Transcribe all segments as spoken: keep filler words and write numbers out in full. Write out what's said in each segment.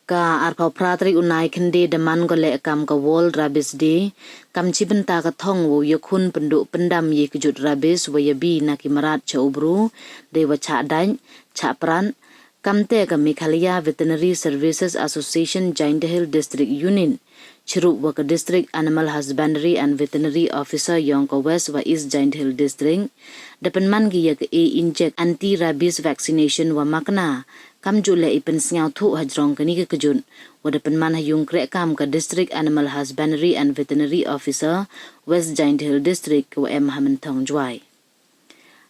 Ka arphaw phra tarik u Naikhynde da man ko leh kam ka World Rabies Day, kam chi bynta ka thong wow yakhun pynduh pyndam ya i kjut rabies wa ya bi na ki mrad cha u bru, dei wa chah dait, chah prat. Kamte ka Meghalaya Veterinary Services Association Jaiñtia Hills District Unit, chirup wa ka District Animal Husbandry and Veterinary Officer yong ka West wa East Jaiñtia Hills District, da pynman ki ya ka e inject anti-rabies vaccination wa makna, kamjooh leh i pynsñiawthooh hajrong kani ka kjut, wa da pynman ha yung krehkaam ka District Animal Husbandry and Veterinary Officer, West Jaiñtia Hills District, ka wa em ha Mynthong, Jowai.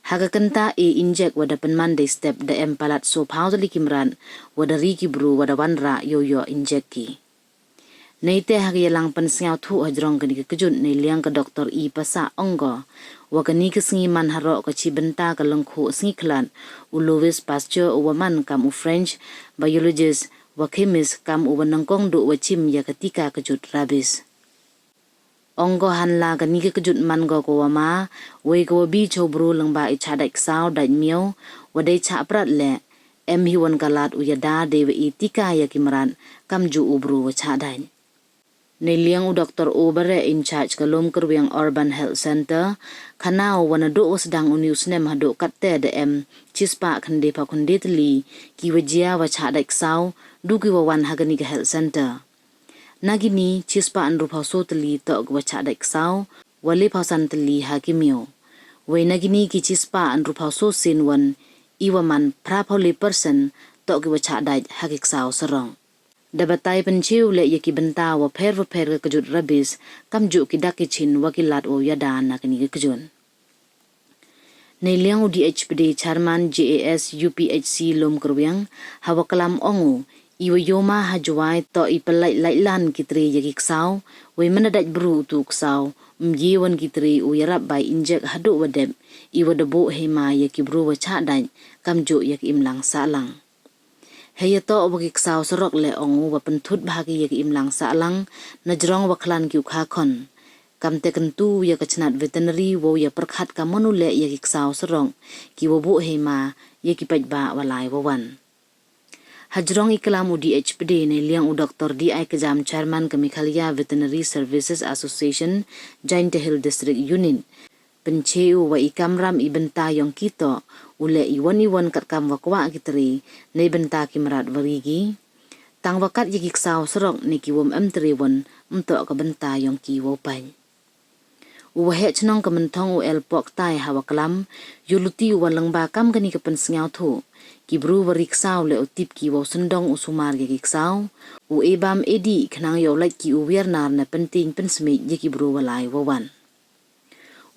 Ha ka kynta e inject wa da pynman dei step da em palat soo phaw tylli ki mrad, wa da ri ki bru wa da wanrah yow yoh inject ki. Neite ha ka yalang pynsñiawthooh hajrong kani ka kjut, neiliang ka Doctor E Passah ong ko, wa kani ka sngi man haroh ka chi bynta ka lyngkhooh sngi khlad, u Louis Pasteur u wa man kam u French biologist wa chemist kam u wa nyngkong duh wa chim ya ka tika kjut rabies. Ong ko hanla kani ka kjut man ko ka wa ma, wei ka wa bi cha u bru lyngba i chah dait ksaw, dait miaw, wa dei chah prat leh, em hi won ka lad u yada dei wa i tika ya ki mrad, kamjooh u bru wa chah dait. Neiliang u Doctor O Bareh, in charge ka Loomkyrwiang Urban Health Centre, khana u wa nadooh wa sdang uni u snem hadooh katte da em chispah khyndaiphaw khynde tylli ki wa jia wa chah dait ksaw, du ki wa wan ha kani ka health centre. Na kini chispah ynruphaw soo tylli toh ki wa chah dait ksaw, wa lephaw san tylli ha ki miaw. Wei na kini ki chispah ynruphaw soo sien won, i wa man phraphaw le percent toh ki wa chah dait ha ki ksaw sarong. Da batai pynchiew leh ya ki bynta wa pher wa pher ka kjut rabies, kamjooh ki dak ki chin wa ki lad wow yada na kani ka kjut. Neiliang u D H Pde, Chairman J A S U P H C Loomkyrwiang, ha wa klam ong u, i wa yoh ma ha Jowai toh i pynlait lait lan ki tre ya ki ksaw, wei man da dait bru u tu ksaw, ym ye won ki tre u yarap bai inject hadooh wa dep, i wa da buh hei ma ya ki bru wa chah dait, kamjooh ya ki imlang sahlang. Hei ya toh wa ki ksaw sarok leh ong u wa pynthut bha ki ya ki imlang sahlang, najrong wa khlan ki u kha khon. Kamte kyntu ya ka chnat veterinary wow ya pyrkhat ka mon u leh ya ki ksaw sarok, ki wa buh hei ma ya ki paidbah wa lai wa wan. Hajrong i klam u D H Pde, neiliang u Doctor D I Kjam, Chairman ka Meghalaya Veterinary Services Association, Jaiñtia Hills District Unit, pynche u wa i kamram i bynta yong ki toh u leh i won i won katkam wa kwah ki tre, nei bynta ki mrad wa ri ki. Tang wa kat ya ki ksaw sarok ne ki wom em tre won, ym toh ka bynta yong ki wow pait. U Waheh Chnong ka Mynthong u L Poktai ha wa klam, yow luti u wa lyngba kam kani ka pynsñiawthooh, ki bru wa ri ksaw leh u tip ki wow syndong u sumar ya ki ksaw, u e bam e dih khnang yow lait ki u wiar nar na pyntieng pynsmit ya ki bru wa lai wa wan.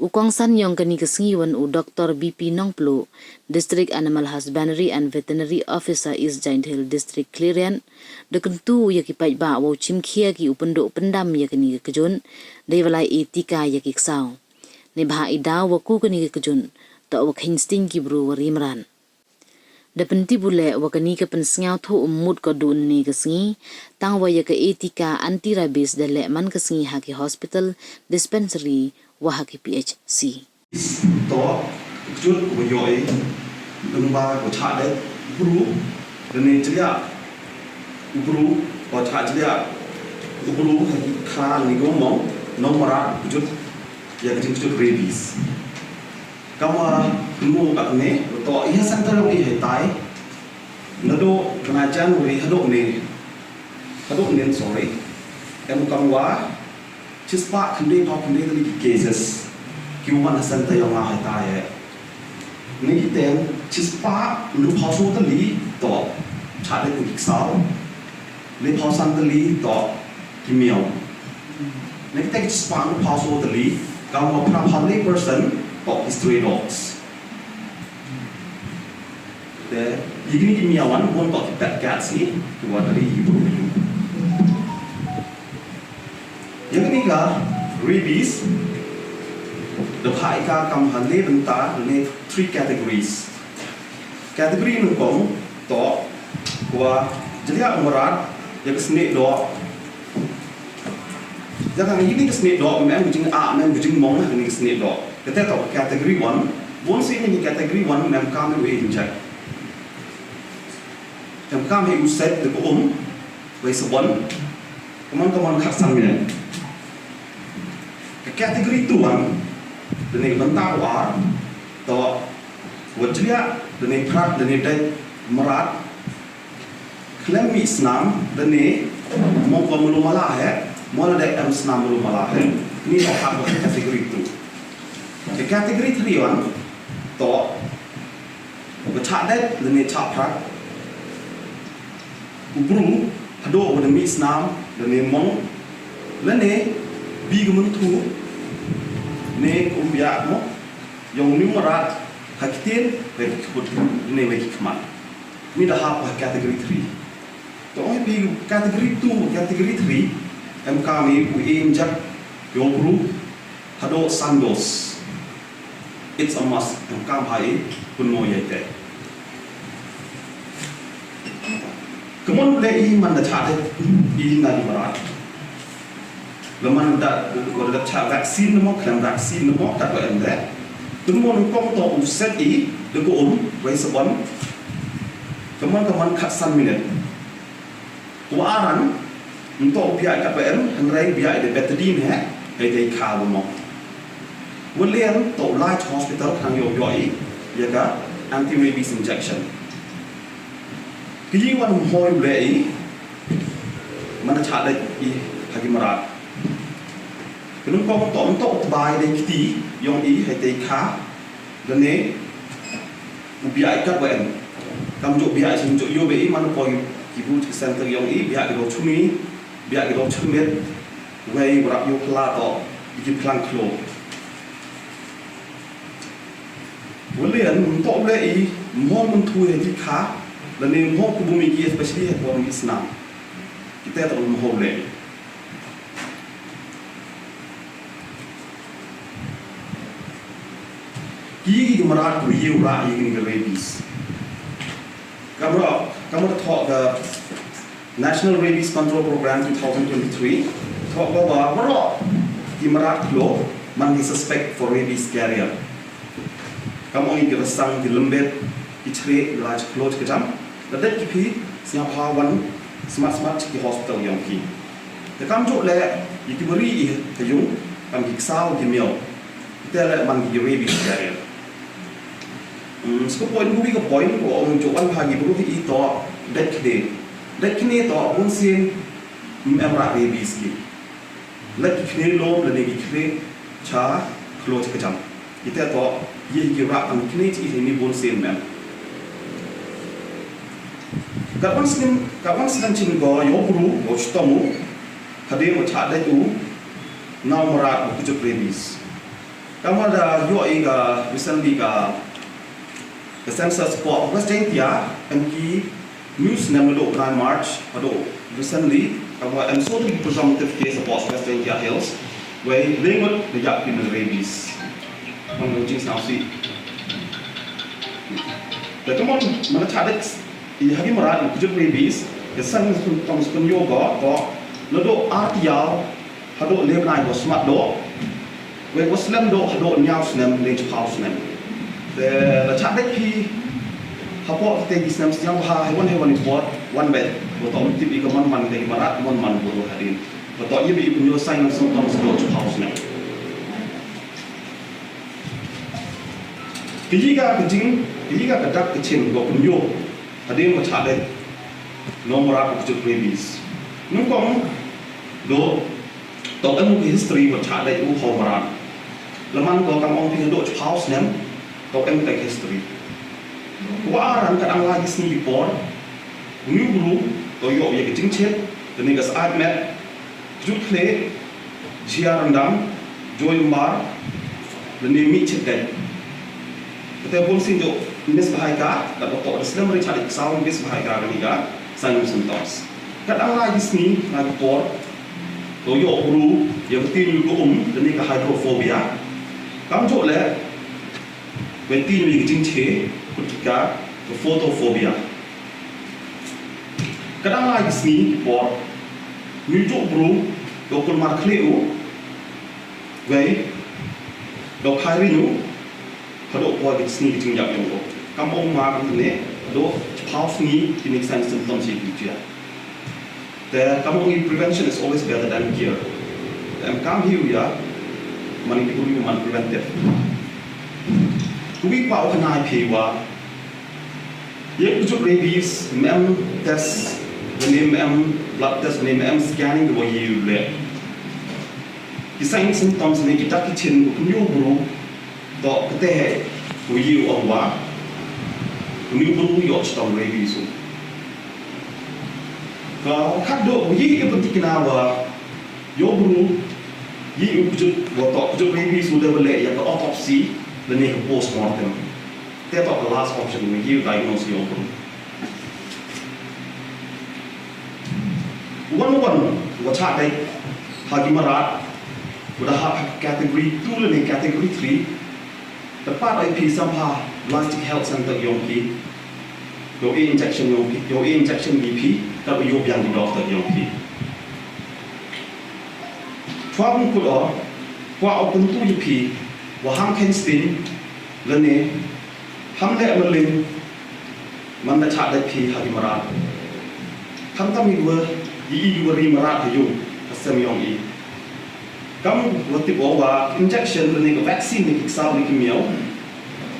U kongsan yong kani ka sngi won u Doctor B P Nongpluh, District Animal Husbandry and Veterinary Officer, East Jaiñtia Hills District, khliehriat, da kyntu u ya ki paidbah wow chimkhia ki u pynduh pyndam ya kani ka kjut, dei wa lai e tika ya ki ksaw. Neibhah i daw wa ku kani ka kjut, toh wa kheiñ sting ki bru wa ri mrad. Da pyntip u leh wa kani ka pynsñiawthooh ym mut ko du ynne ka sngi, tang wa ya ka e tika anti-rabies da leh man ka sngi ha ki hospital, dispensary, wa ha ki P H C. Toh, kjut wa yoh i, lyngba wa chah dait bru, lane jliah u bru, wa chah jliah u bru ha ki kha lane ki mong, nongmrad kjut, ya ka jingkjut rabies. Kam wa pynmu katne, wa toh i ha centre yong i heitai, nadooh bnai January hadooh ne, hadooh ne, sorry, em kam wa chispah khyndaiphaw khynde tylli ki cases, ki wa man ha centre yong nga heitai e. Ne ki ten, chispah ynruphaw soo tylli toh chah dait ki ksaw, lephaw san tylli toh ki miaw. Ne ki ten chispah ynruphaw soo tylli, kam wa phraphaw le percent toh ki stray dogs. Te, ya kini ki miaw wan, bun toh ki pet cats i, ki wa da ri i bru i. Ya kani ka rabies, da phah i ka kam ha le bynta, le three categories. Category nyngkong, toh, wa jliah mrad, ya ka snieh doh. Ya ka ngi ni ka snieh doh, mem jing a, mem jing mong, ni ka snieh doh. Kate toh category one, bun si ni category one, mem kam u e inject. Em kam hei u set de ko um, Wei sabon, kammon kammon khatsan minit. Ka category two wan, dane ka bynta u ar, toh wa jliah, dane phrat, dane dait mrad, khlem mih snam, dane mong ko mulu mala he, mo la dait em snam mulu mala he. Ni toh hap ka category two. Ka category three wan, toh wa chah dait, dane chah phrat. U bru, hadooh wa da mih snam, dane mong, lane, bi ka mynthu, ne ka umbiah mo, yong u mrad, ha ki ktien, wei ki khut, ne wei ki khmat. Ni da hap ha category three. Toh ong i phi category two, category three, em kam i u e inject, yong u bru, hadooh san dos. It's a must, em kam ha i, pynmo ya i te. Kammon u leh i man da chah dait i na ki mrad. La man da, wa da chah vaccine mo, khlem vaccine mo, kat wa em de. Pynmo nyngkong toh u set i, da ko um, wei sabon. Kammon kammon khatsan minit. Wa aran, ym toh u biah kat wa em, hynrei biah i da betadine he, hei dei kha wa mo. Wa lian toh u lai cha hospital khnang yow yoh i, ya ka anti-rabies injection. Ki yi wan ym hoi u leh i, man da chah dait i ha ki mrad. Ka nyngkong toh, ym toh u tbai dei kti, yong i, hei dei kha, dane, u biah i kat wa em. Kamjooh biah i, kamjooh yoh be i, man poi ki bru ki center yong i, biah ki dor chuni, biah ki dor chyrmit, wei wa rap yoh phylla toh, ki phlang khloo. Wa lian, ym toh u leh i, mo mynthu hei dei kha, lane mo ku bum i ki especially hei por mih snam. Kita toh ym hoi u leh i. Ki, ki mrad ku ye u rah ya kini ka rabies. Kamra, kamra thoh ka National Rabies Control Program two thousand twenty-three. Thoh ka wa, waroh ki mrad khloo, man ki suspect for rabies carrier. Kam ong i ki rasang, ki lymbit, ki chrieh, ki lai cha khloo cha kjam. La dait ki phi, sñiawbha wan smat smat cha ki hospital yong ki. Te kamjooh leh, ya ki bari i ha yung, kam ki ksaw, ki miaw. Te leh man ki rabies carrier. Hmm, sa ka point, ku bi ka point, wa ong jooh wan bha ki bru hi i toh, dait khne. Dait khne toh, bun sien, ym em rah rabies ki. Lait ki khne lom, lane ki khne cha khloo cha kjam. Ite toh, ye ki rah kam khne chi i ni bun sien mem. Katwan snem, katwan snem chin ko yow bru, yow chitom u, hadien wa chah dait u, na u mrad wa kjut rabies. Kamwa da yoh i ka recently ka, ka census hapoh West Jaiñtia, em ki news nem hadooh bnai March, hadooh recently, kamwa em soo tylli ki presumptive case hapoh West Jaiñtia Hills, wei le ngut da yap ki na rabies. Kam ka jingsñiawsih. Te kammon, man da chah dait i ha ki mrad ki kjut rabies, ka seng symptoms pynyoh ko, ko, nadooh ar tayaaw, hadooh le bnai ko smat dooh. Wei ko slem dooh hadooh ynñiaw snem, le chiphaw snem. Te la chah dait phi, hapoh kitæ ki snem sñiawbha, heiwon heiwon i por, wan bait, wa toh ym tip i ka mon man kitæ ki mrad, mon man bru hadien. Wa toh ye bi i pynyoh sign and symptoms dooh chiphaw snem. Ka yi ka ka jing, ka yi ka ka dak ka chin ko pynyoh. Hadien wa chah dait. Na u mrad wa kjut rabies. Nyngkong, dooh, toh em ki history wa chah dait u ha u mrad. Laman ko kam ong phi hadooh chiphaw snem, toh em ka history. Wa aran ka dang lai ki sngi ki por, u ni u bru, toh yoh ya ka jingchit, kani ka sah met, kjut khleh, jia ryndang, jooh yumbar, lane mih chit dait. Katæ bun sien jooh miss bha i ka, katwa toh da slem re chah dait ksaw miss bha i ka kani ka sign and symptoms. Ka dang lai ki sngi, lai ki por, toh yoh bru, ya ka ktien u um, lane ka hydrophobia. Kamjooh leh, wei ktien u ya ka jingche, kut ki ka, ka photophobia. Ka dang lai ki sngi ki por, ni u jooh bru, yow kulmar khleh u, wei, yow khaiñ u, hadooh poi ki sngi ki jingyap yong ko. Kam ong ma kam ne, hadooh chiphaw sngi kini ki sign symptom chi ki jia. Te kam ong i, prevention is always better than cure. Te em kam hi u ya man ki bru man preventive. Kawi pa u khana i phi wa ya u kjut rabies, me em test, ne me em blood test, ne me em scanning wa yi u le. Ki sign symptoms ne ki dak ki chin ko pynyoh bru, to kate he ko yi u ong wa u ni u bru yoh chitom rabies u. Ka khat do u yi ka pyntikna wa yoh bru yi u kjut, wa to kjut rabies u de wa le ya ka autopsy le ne ka postmortem. Te to ka last option wa yi u diagnose yoh bru. Wan wan wa chah dei ha ki marat wa da ha category two le ne category three. Te pat ai phi sam ha Plastic Health Center yong phi. Yoh e injection yong phi, yoh e injection yi phi, ta yoh biang ki doctor yong phi. Chwa bun kut o, kwa o pyntu yi phi wa ham kenstin le ne ham le maling. Man da chah dei phi ha ki marat. Khamtam i wa yi i wa ri marat ha yung ha sem yong i. Kam wa tip o wa injection ne ka vaccine ne ki ksaw ne ki miaw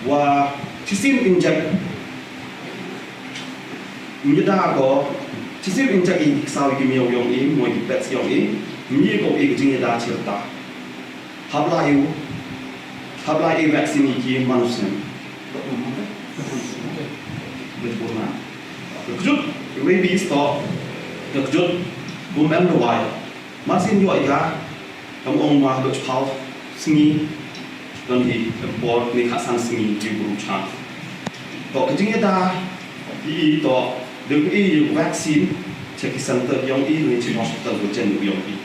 wa chisim inject. Ngi da ko chisim inject i ki ksaw ki miaw yong i, mo ki pets yong i. Ngi ko i ka jing i da chirta. Hap lai u, hap lai i vaccine i ki manusem. Bejbuna. Kjut rabies to, kjut bum em dawai. Masin yoh i ka, kam ong ma dok chiphaw sngi, don hi, kam por ne khatsan sngi, yu bru cha. To ka jing i da, i to, de i vaccine, cha ki center yong i, ne chi hospital ko chen yong i.